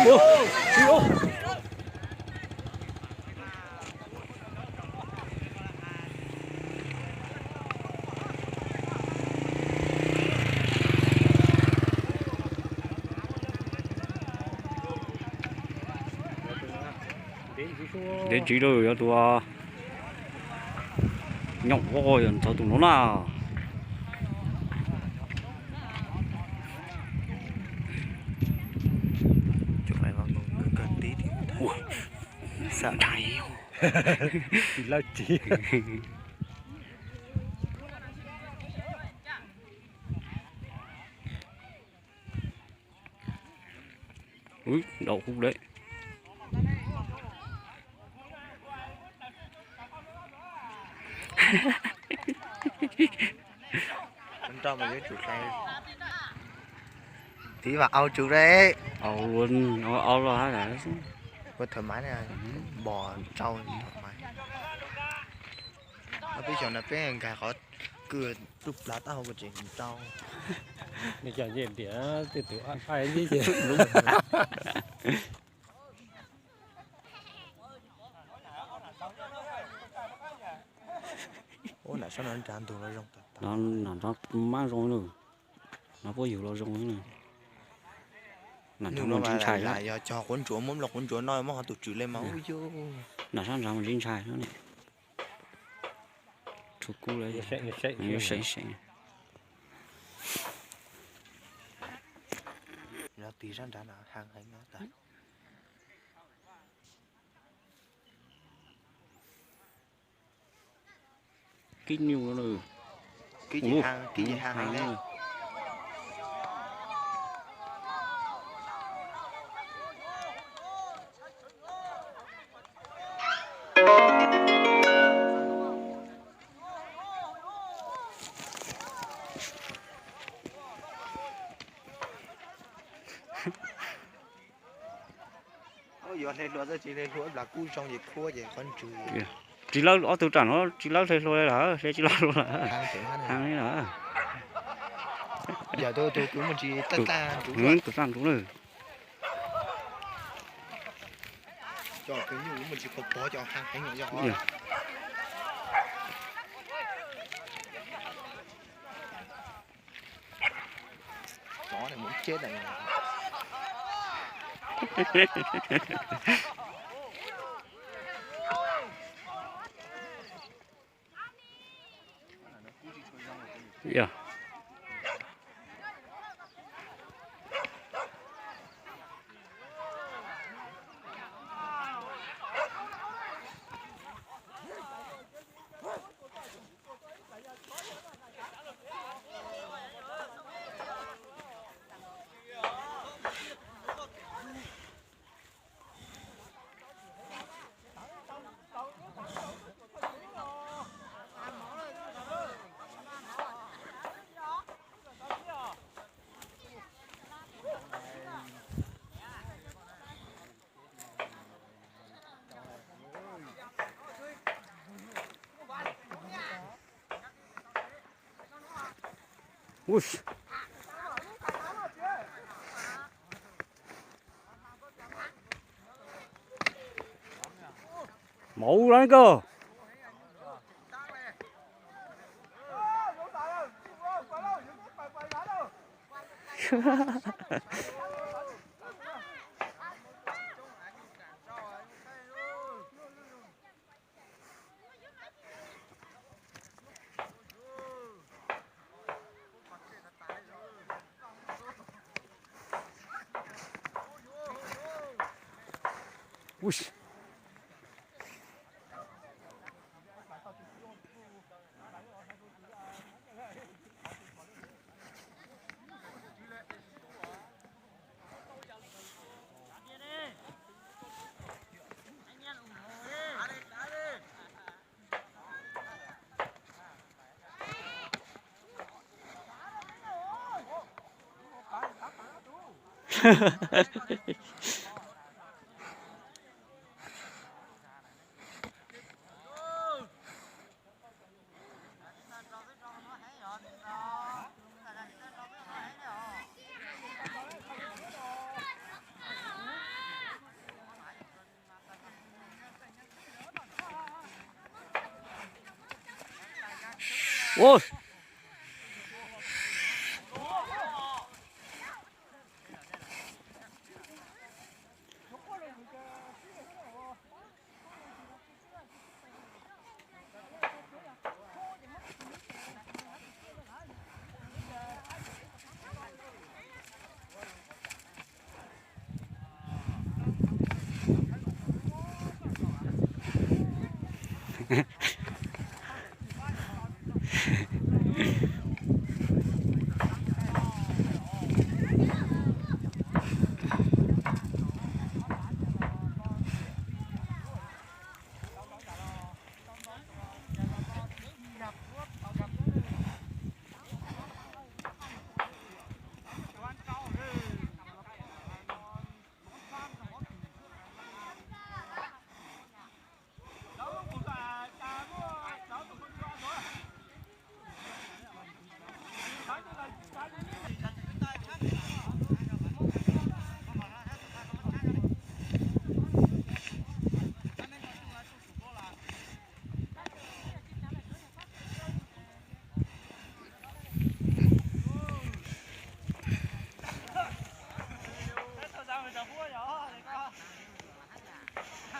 Ntev tsiv lawm, yog tus nyob ua yog txog tus no na. Ub, đậu khúc đấy. Nrog mas yuav tsum hlais. Tiv vam au tsum dej. Au luaj, au los hab. Ua thoải mái na, bò trau thoải mái. Peb xyov no peb nkag qhov kws tub plav taub hau ko tseem tsau. Nws cov nce diam tej tus ab ab ib ces. Ub, nram sab no nrad ntug los zoo tag. Nram nrad mab zoo na. No puab yug los zoo na. Nram nrad mas ntsis ntshai na. Yog cog quav ntsuav muab nplooj quav ntsuav no muab ho tus tswm le mas ub yug. Nram sab nrad mas ntsis ntshai na. Tshuav kub lawm, yuav seem seem. Yog tig sab nrad no heev heev no tas. Kib nyuj no. Kib ces heev, kib ces heev heev li. Yuav hle hlua txoj tsis hle hlua ib plag kub zoo ces khuab ces qhov ntsws. Tsis lawv ob tug ram no tsis lawv hle hlua li lawm, hle tsis lawv hlua lawm. Heev li lawm. Yog tus tus kws muaj ntsis taj taj ntsuv, tus taj ntsuv na. Cov kws nyuj muaj ntsis pog pog cov heev heev yog. Chó này muốn chết này. Yog. Ui. Mauv lawm koj. Ua.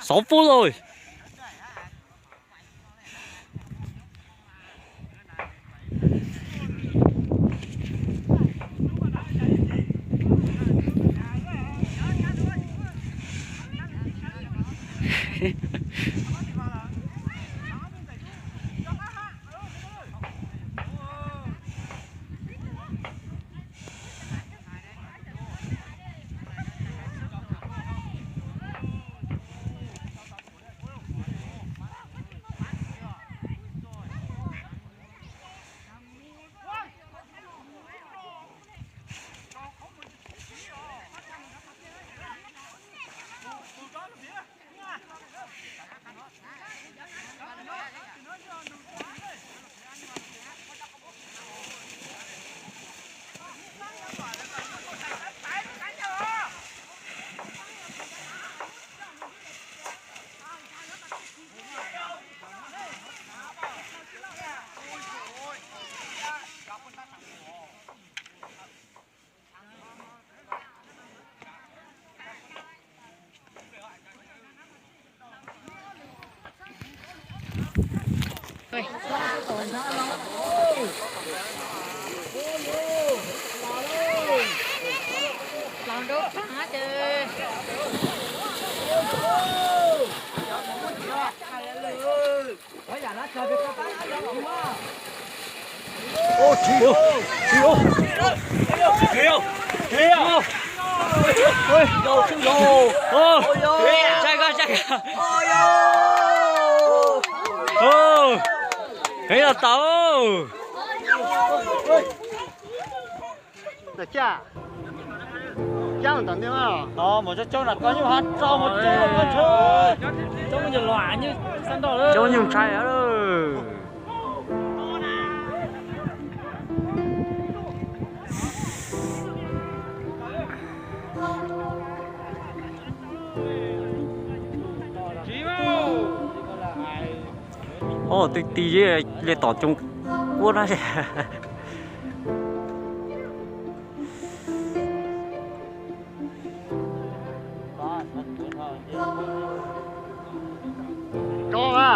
Sáu phút rồi. Heev los tau. Coob coob na, koj nyuj hab tso mus coob los koj ntshaw. Coob nyuj los nyuj xab nroj lawm. Coob nyuj ntshai lawm. Oj, ti ti li tom coob quab na. Koj a.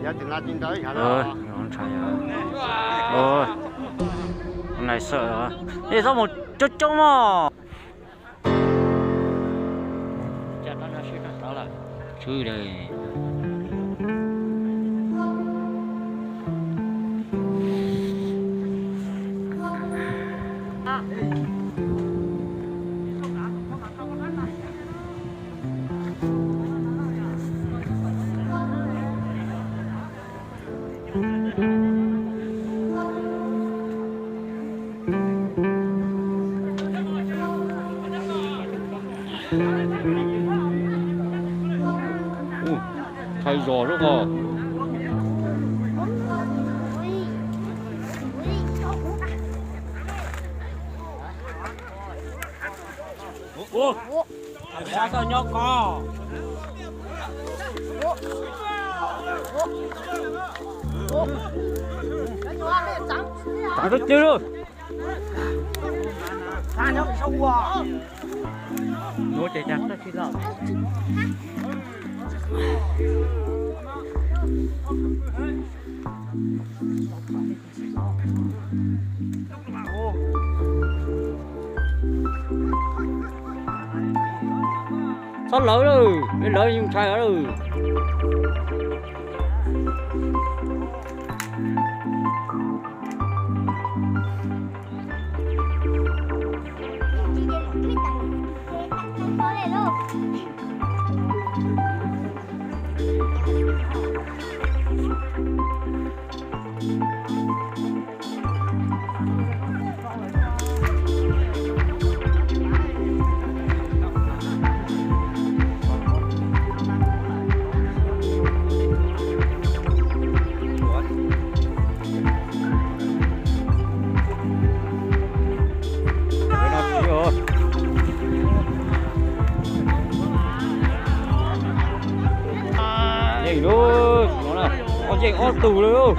Yog tim no tim ntawd yog. Nai sawm, nej txhob mus coob coob mog. Swb li. Thaij zos lub ko. Ua, sab toj nyob ko. Txav rau cwg lauj. Nuav ces tsis los. Txhob lawv lawm, lawv yus ntshai lawm. Yeej lauj, ob yeej ob tug lawm lauj.